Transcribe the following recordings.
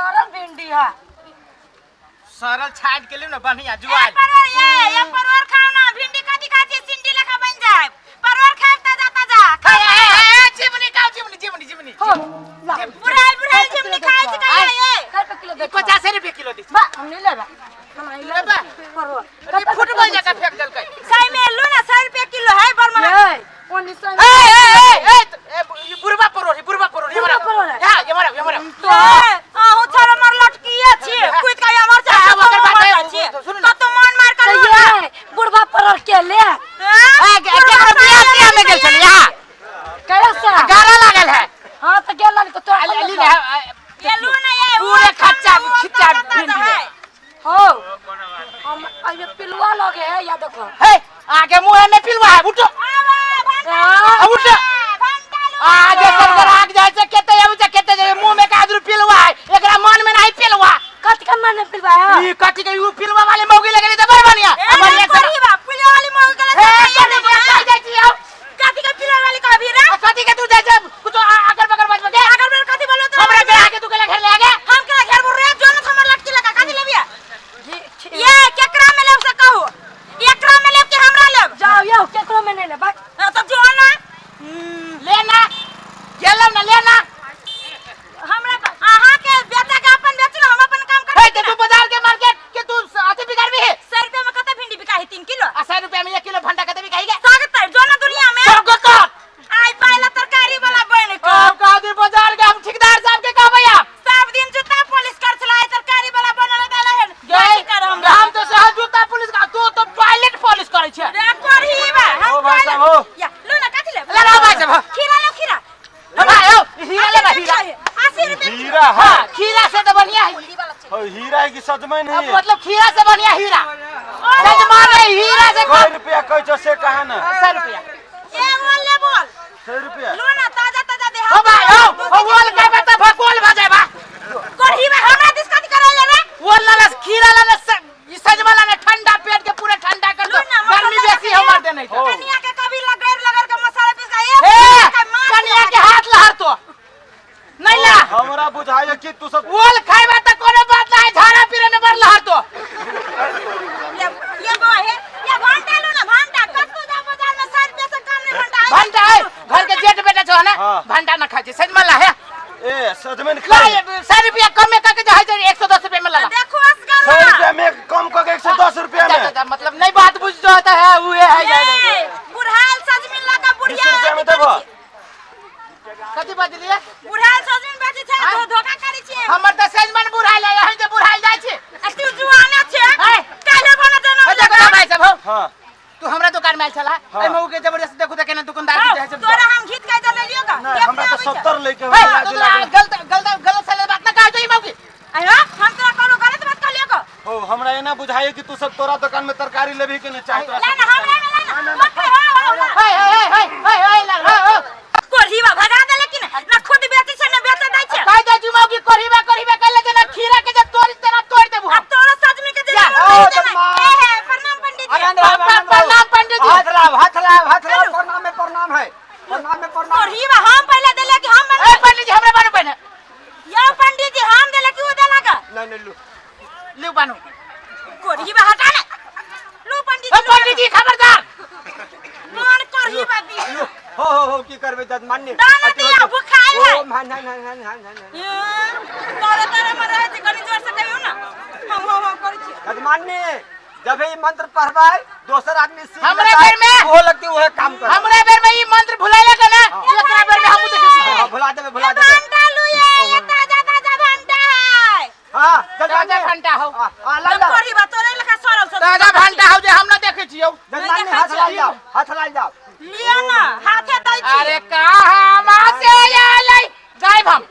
सरल भिंडी है। सरल छाट के लियो ना बढ़िया जुआल। परवर ये ये परवर खाओ ना, भिंडी कथी खाइ छी, सिंडी लेखा बन जाए। परवर खाएब ताजा ताजा। हे हे हे, चिमनी खाओ, चिमनी चिमनी चिमनी। हो ला। बुढ़ाई बुढ़ाई चिमनी खाइ छी कहिया ये? कै रुपया किलो दे? 50 रुपये किलो दी। बा, हम नहीं लेबा, हम नहीं लेबा? लेबा परवल। अरे फुटबॉल जका फेंक देलकै। सही में लू ना, 100 रुपया किलो है, बड़ महंगा। ये ओनी सौ। ए ए ए ए, ए, ई बुढ़वा परोर, ई बुढ़वा परोर, ये बुढ़वा मरा। परोर है। या, ये मरा, ये मरा। ए, अहूँ छोरो मर लटकिए छियै, कूद के अमर जा। आ, ओकर बात है, छियै। सुनू ना। कतौ मन मार तो कर लू ना। ये बुढ़वा परवल के ले। हाँ? ए, केकरो बियाह तियाह में गेल छलियै यहाँ? कैसा गारा लागल है। हाँ, तो गेल तो तोरा। अली ने ये लू ना ये पूरे खच्चा खिच्चा भिंडी भिंडी है। है। हो, हम ये पिलुआ लगे है या देखो। हे, आगे मुंह में पिलवा है, उठो। हाँ, उठो। आ जे सरगर आग जाय छै केते आबै छै केते जाय, मुंह में कादरू पिलवा है, एकरा मन में नहीं पिलवा। कत के मन पिलुआ है? ई कथी के, उ पिलवा वाले मौगी लगली त बड़ बढ़िया। ए, बढ़िया से परिवा, पुलिया वाली मौगी के हे लगे कथी के कह जाय छी हम? कथी के पिलुआ वाली कहबी रे? आ, कथी के तू जाय छै कुछ अगर बगर बजबे के? अगर बगर कथी बोलो तो? हमरा के आगे तू के घेर ले आगे। हम के घेर बोल रे? जो न हमर लटकी लगा कथी लेबिया? जी। ये केकरा में लेब से कहू, एकरा में लेब कि हमरा लेब? जाओ यो, केकरो में नहीं ले बा। हाँ, तो जो ना। लेना गेलौ ना, लेना। हमरा अहाँ के बेटा के अपन बेचू ना, हम अपन काम हे करबै। के तू बाजार के मार्केट के तू अथी बिगाड़बी है? 100 रुपया में कते भिंडी बिकाही? 3 किलो। आ 100 रुपया में 1 किलो भंडा कते बिकाही गे? साग तर जो ना दुनिया में। सब को कर। आई पाइला तरकारी वाला बन के। अब कह दी बाजार के हम ठेकेदार साहब के कहबै आप। सब दिन जूता पॉलिश कर छला, आई तरकारी वाला बनल देला हन। गए की कर हमरा? हम तो सह जूता पुलिस का, तू तो टॉयलेट पॉलिश करै छै। रे करही बा हम ओ भाई साहब, हो। या लो ना, कथी ले? ले लो भाई साहब। खीरा लो, खीरा। हो भाई हो, हीरा ले बा, हीरा। 80 रुपया। हीरा है? हाँ, खीरा से तो बढ़िया है। और हीरा है कि सजमैन अब है? मतलब खीरा से बढ़िया हीरा, सजमान है हीरा से कई कम। रुपया कहै छौ से कहा ना। 100 रुपया। ए बोल ले बोल। 100 रुपया। लो ना, ताजा ताजा दे। हो भाई हो, हो बोल के बता भकोल भजे बा। करही बा, हमरा दिस कथी करे ले रे? वो लाला खीरा लाला, ई सजमा लाला, ठंडा पेट के पूरा ठंडा कर दो। लो ना, मसाला गर्मी बेसी लगा हमर दे नहीं तो। हो। कनिया के कभी लगड़ लगड़ के मसाला पीस के हे ए कनिया के हाथ लहर तो नहीं ला। हमरा बुझाय कि तू सब बोल खाइबा त कोनो बात नहीं, झाड़ा पीरे में बड़ लहर तो। ये ये बो है, ये भंटा लो ना, भंटा कतको जा बाजार में 100 रुपया से कम नहीं भंटा। भंटा है घर के जेठ बेटा छो ना। हाँ। भंटा ना खाइ छै, सजमा ला है। ए सजमैन ला। खा। 100 रुपया कम में करके जो है 110 रुपया में लगा। देखो असगर। 100 रुपया में कम कऽ के 110 रुपया जा, में जा, जा, मतलब नहीं बात बुझ जो होता है वो है ये बुढ़ाल सजमिन लगा 20 बुढ़िया। रुपया में देबो? कथी बजलिए? बुढ़ाल सजमिन बेचै छै। हाँ? धोखा करै छियै। हमर तऽ सजमन बुढ़ाइल है, यहीं जे बुढ़ाइल जाइ छै। आ तू जुआना छै। है। काल्हे भने जनम। हे देखो ना भाई साहब, हो। हाँ। तू हमरा दुकान में आयल छला। हाँ। एहिमे उ के जबरदस्ती देखू तऽ केना दुकानदार के जे है से। तोरा हम घीच के दे लेलियो का? नहीं, हमरा तऽ 70 लैके हे, हो। तो तोरा गलत गलत गलत सलत बात ना कहै छौ ई मौगी। आयो, हम तोरा कोनो गलत बात कहलियो का? हो, हमरा एना बुझाय कि तू सब तोरा दुकान में तरकारी लेबही कि नहीं चाहे तोरा। ला ना, हमरा में ला ना, मत हो हो हो। हे हे हे हे हे हे ला हो हो। कोढ़ीवा भगा देले कि ना, ना खुद बेचै छै ना बेचै दै छै। कहि दै छी मौगी कोढ़ीबा कोढ़ीबा कहले जे ना खीरा के जे तोड़ तेना तोड़ देबू आ हम। तोरा सजमी के जे या, नहीं ओ, देबै। बदमाश। ए हे, प्रणाम पंडित जी। आनंद राम, आनंद राम। प्रणाम पंडित जी। हाथ लाओ, हाथ लाओ, हाथ लाओ। प्रणाम में प्रणाम है, प्रणाम में प्रणाम। कोढ़ीवा हम पहिले देले कि हम ए बने? पंडित जी, हमरा बानू पहिने। यो पंडित जी, हम देले कि उ देला का? नहीं नहीं, लू। लिउ बानू। कोढ़ीवा हटा ले, लू पंडित ए जी, लू। पंडित जी, खबरदार। मन कोढ़ीवा दी। लू। हो हो हो, की करबै जजमानी? दाना दिया, भुखाइल है। ओ मान ना ना ना ना ना। तोरे तोरे में रहै छै, कनि जोर से कहियौ ना, हम हम हम करै छी। जजमानी, जब ई मंत्र पढ़बै दोसर आदमी सीख हमरे लेतै, बेर में? ओहो लगती उहे काम कर। हमरा बेर में ई मंत्र भुलाइला के ना, एकरा बेर में हमहू देखै छी। हाँ, भुला देबै, भुला ये देबै। भंटा लू, ये ताजा ताजा भंटा है। हाँ ताजा जजमानी। भंटा हो। हाँ, हाँ, ला ला। कोढ़ीवा तोरे लेखा सरल सब। ताजा भंटा हो जे हम ना देखै छियौ। जजमानी, हाथ लाल जाओ, हाथ लाल जाओ। लिअ ना, हाथे दै छी। अरे कहाँ से आलै गायब हम,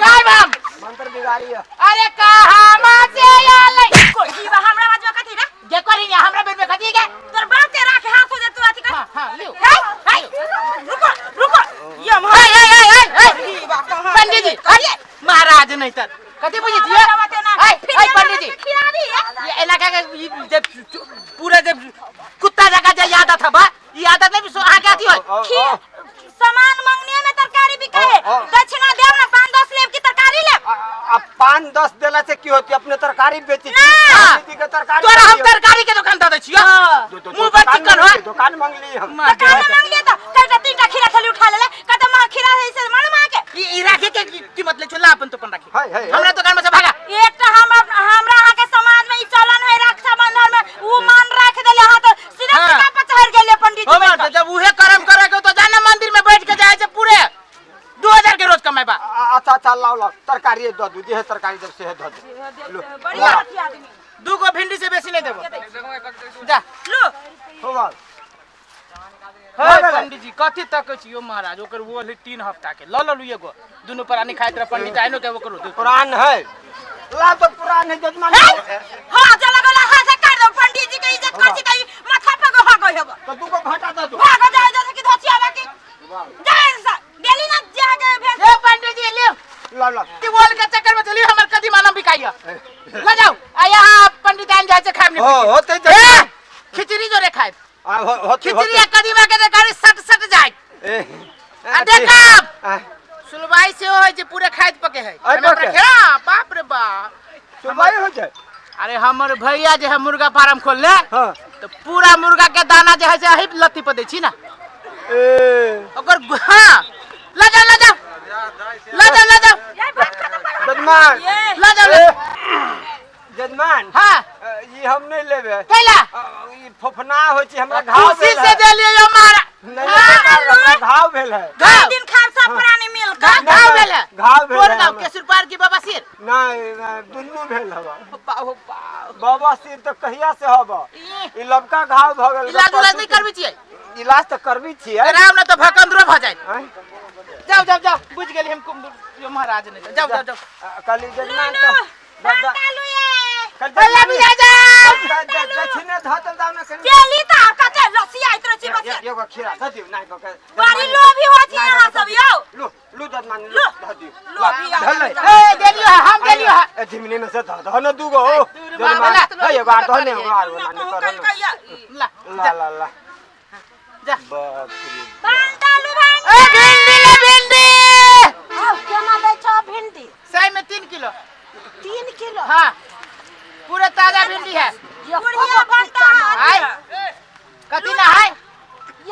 गायब हम। मंत्र बिगाड़ी है। अरे कहाँ से आलै? कोढ़ीवा हमरा बाजवा कथी रे? जे करी हमरा बेर में कथी के? तोर बाप के राख हाथ हो जे तू अथी कर। हाँ हाँ, लियो। हे हे, रुको रुको, ये हम हे हे हे हे हे। कोढ़ीवा कहाँ? पंडित जी, अरे महाराज, नहीं तर कथी बुझै छियै? हे हे पंडित जी, खिलाड़ी ये इलाका के ई जे पूरा जे कुत्ता जका जे आदत है बा, ई आदत नहीं अहाँ के अथी होय। खीर सामान मंगने में तरकारी बिकाए। ओ, ओ। दक्षिणा देब ना, 5 10 लेब की तरकारी लेब? आ 5-10 देला से की होती अपने तरकारी बेची छी ना। दीदी के तरकारी तोरा हम बेचियो। तरकारी के दुकान दे दै छियो। दो- मुंह पर दुकान चिकन मंगली, हो। दुकान मंगली हम। मार दुकान में मांग लिया तो कईटा तीनटा खीरा थैली उठा लेले कते मां खीरा है से मालूम है के। ई ई राखे के कीमत ले छोला अपन तो अपन राखी। है, है, है। हमरा दुकान में से भागा। एक तो हम हमरा अहाँ के समाज में ई चलन है रक्षाबंधन में ऊ मान राख देले अहाँ तो सीधा हाँ। सीधा पर चढ़ गेले पंडित जी हो बैठ मर्द, जब उहे कर्म करे के तो जाना मंदिर में बैठ के जाए से पूरे 2000 के रोज कमाए बा। अच्छा अच्छा लाओ लाओ तरकारी दो दू जे तरकारी जब से है दो दू लो के। बड़ी ला। अथी आदमी। दू गो भिंडी से बेसी नहीं देबो। जा। लो। हो बाल। हे गेलै। पंडित जी कथी तकै छी यौ महाराज ओकर वो हलै 3 हफ्ता के ल ललू एगो दुनू प्राणी खाइत रह पंडित आइनो के ओकरो दू। पुरान है ला तो पुरान है जजमान। हां जला गला हाथ से काट दो पंडित जी के इज्जत कर छी त ई माथा पर गो भागो हेबो। तो दू को घाटा दो दू। भागो जाए जैसे कि धोती आवा के जाए सा डेली ना जाके भेज। हे पंडित जी लियो। ला ला। ती बोल के चक्कर में चलियो हमर कदीमा ना बिकाइयो। ल जाओ आ यहाँ पंडित आइन जाय छै खाइब हो नहीं। होते ए, जजमान। खिचड़ी जोरे खाइब। आ, होते खिचड़ी होते। आ कदीमा के तरकारी सट सट जाय। ए, आ देखब आ, सुलवाई से होय जे पूरे खाइत पके है। आइ हमे पके? ओकरा बाप रे बाप। सुलवाई हो जाए। अरे हमर भैया जे है मुर्गा फार्म खोलले। हाँ। तो पूरा मुर्गा के दाना जे है से अही लत्ती पर दै छी ना। ए ओकर हाँ ल जाओ ल जाओ ल जाओ ल जाओ ये बात खत्म करो। जजमान। ये ल जाओ ए, ल जजमान। हाँ ई हम नहीं लेबे। कैला ई फोफना होइ छै हमरा घाव खुशी भेल से है। दे लियो महाराज। नहीं नहीं, हमरा घाव भेल है। घाव दिन खाब सब प्राणी मिल के घाव भेल है। घाव भेल तोर है घाव हमरा। केसुर पार की बाबा सिर। नहीं नहीं दुनू भेल हवा। बाहो बाहो। बाबा सिर तो कहिया से हवा। ई, ई लबका घाव भ गेल। इलाज उलाज नहीं करबी छियै। इलाज तो करबी छियै। कराउ ना तो भकंदरो भ जाए। आँय? जाओ जाओ जाओ बुझ गेली हम कुम यो महाराज ने जाओ जाओ जाओ। कहली जजमान तो भांटा लो ये कल भैया भी जा जाओ। दक्षिणे धऽ देल जाउ ने कनि। चली त कते लसी आइत रहे छी बस। एगो खीरा धऽ दियौ नहीं कऽ बड़ी लोभी हो छी अहाँ सब यौ। लू लू जजमान लू लो। धऽ दियौ। लोभी आदमी धलै। सब। ए देलियो है हम देलियो है। ए झिमनी में से धऽ धऽ ने दूगो हो। दूर जजमान, बाबा, ला। हे एगो आर धऽ ने एगो आर ना ओना कहूँ नहि कल करऽ ने। कहिया। ला ला ला ला। जा। बाप रे। भांटा लो भांटा। ए भिंडी ले भिंडी। आब केना दै छौ भिंडी? सही में 3 किलो। 3 किलो? हाँ पूरा ताजा भिंडी है। एको बुढ़िया गो भांटा खिच्चा ना हो। आय कथी ना है?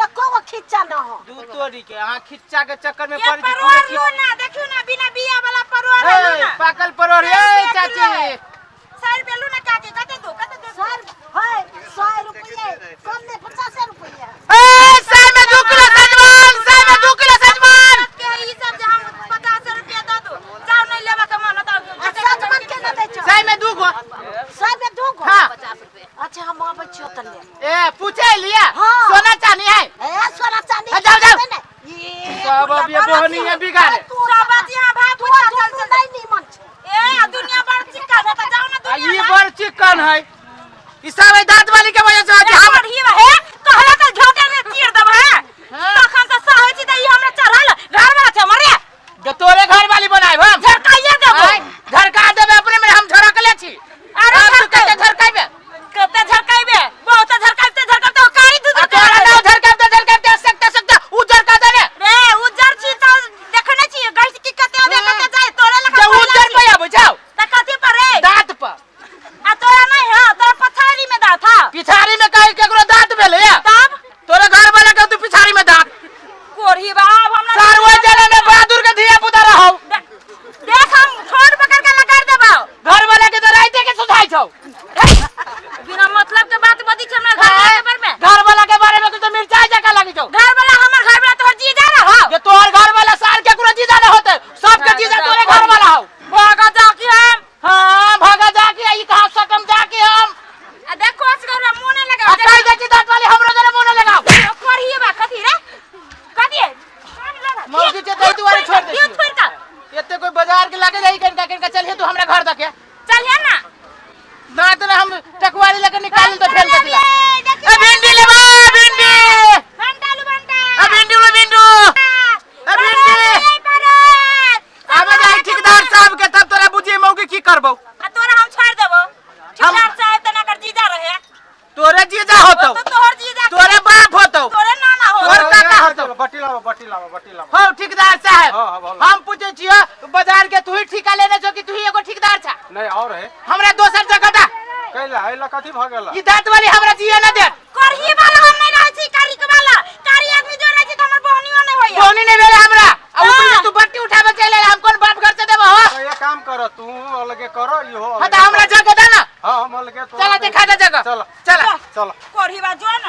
एको गो खिच्चा ना हो। दू तोरी के अहाँ खिच्चा के चक्कर में ये पड़ छी परोर लो ना देखियो ना बिना बिया वाला परोर है लो ना। पाकल परोर सौ ए रुपया किलो है। चाची। 100 रुपया लो ना काकी कते दो कते दो। सर है 100 रुपये कम नहीं 50 रुपये। ए सौ में 2 किलो सजमन सौ में 2 किलो सजमन। के ई सब जे हम 50 रुपया दऽ दू जाउ नहीं लेबा के मन त आ सजमन केना दै छौ? सौ में 2 गो। 100 में 2 गो? हाँ। अच्छा हम आबै छियौ तऽ ले। ए पूछे लिया हाँ। सोना चांदी है। ए सोना चांदी ए, जाओ, जाओ। देतै ने। ये सब अब ये बोहनी है बिगाड़े। तू सब जी हां भाव तू पूछा चल तू चल। नहीं नीमन छै। ए दुनिया बड़ चिकन है त जाउ ना आ दुनिया ई बड़ चिकन है। ई सब है दांत वाली के वजह से आज हम हम ही हे कहला त झोटे में चीर देब है। हाँ। तखन से सहै छी त ई हमरा चढ़ल घर वाला छै हमरे। जो तोरे घर वाली बनाएब हम। झरकाइए देबो। आय, झरका देबे अपने में हम झरकले छी। अरे हम तू झरकै। कते झरकाइबे? कते झरकाइबे? बहुत झरकाइबे झरकाइबे त कारी दूध आ तोरा नाव झरकाइबे झरकाइबे सकता सकता उ झरका देने। रे उज्जर छी त देखने छी गैस की कते आबे कते जाय तोरे लखा जे उज्जर पे आबै छौ। त कथी पर रे? दांत पर। आ तोरा नहीं है तोरा पछाड़ी में दांत है। पिछाड़ी में कहीं केकरो दांत भेलै या? तब तोरे घर वाला के तू पिछाड़ी में दांत। कोढ़ी बाप हमरा सार ओइ जने में बहादुर के धिया पुता रहौ। देख हम ठोर पकड़ के लगा देबौ। घर वाला के तो राइते के सुझाइ छौ। बिना मतलब के बात बदी छै हमरा घर वाला के बारे में। घर वाला के बारे में तो मिर्चाई जका लागी छौ। घर वाला हमर घर वाला तोहर जीजा रहौ। जे तोहर घर वाला सार केकरो जीजा न होते सबके जीजा तोरे घर वाला हौ। भागा जा के हम। हां भागा जा के ई कहां सकम जा के हम। आ देखो असगर मुंह न आ लगाओ। कहि दे छी दांत वाली हमरो जरे मुंह न लगाओ। कोढ़ी बा कथी रे? कथी है? मौसी के ताहि दुआरे छोड़ दे दियो छोड़ के। एते कोई बाजार के लागे जाई कनका कनका चलिए तू हमरा घर दके। चलिए ना। ना तो हम टकवारी लेके निकाल तो फेल दे दिला। देखियो। ए भिंडी लेबा भिंडी। भंटा लू भंटा। ए भिंडी लो भिंडू। ए भिंडी। आबे जाई ठेकेदार साहब के तब तोरा बुझी मौगी की करबौ। आ तोरा हम छोड़ देबो। ठेकेदार साहब तना कर जीजा रहे। तोरे जीजा होतौ। तो तोहर जीजा तोरे बाप होतौ। तोरे नाना हो। तोर काका होतौ। बड़ बट्टी लाबो, बट्टी लाबो, बट्टी लाबो। हो ठेकेदार साहब। हाँ, हाँ, बोलो। हम पूछे छियो, बाजार के तू ही ठेका लेने छो कि तू ही एगो ठेकेदार छा? नहीं, और है। हमरा दोसर जगह दा। कैला ऐला कथी भ गेल? ई दांत वाली हमरा जिए ना दे। करही वाला हम नहीं रहै छी, कारी के वाला कारी आदमी जो रहै छी त हमर बहनियो नहीं होइया। बोनी नहीं भेले हमरा। आ ऊपर से हाँ। तू बट्टी उठाबे चले, हम कोन बाप घर से देबो हो? तो ये काम कर, तू अलगे कर, इहो हाँ अलगे तो हमरा कर। जगह दे ना। हाँ, हम अलगे तोरा चला दे। देखा दे जगह। चल। चला। चल। करही बा जो ना।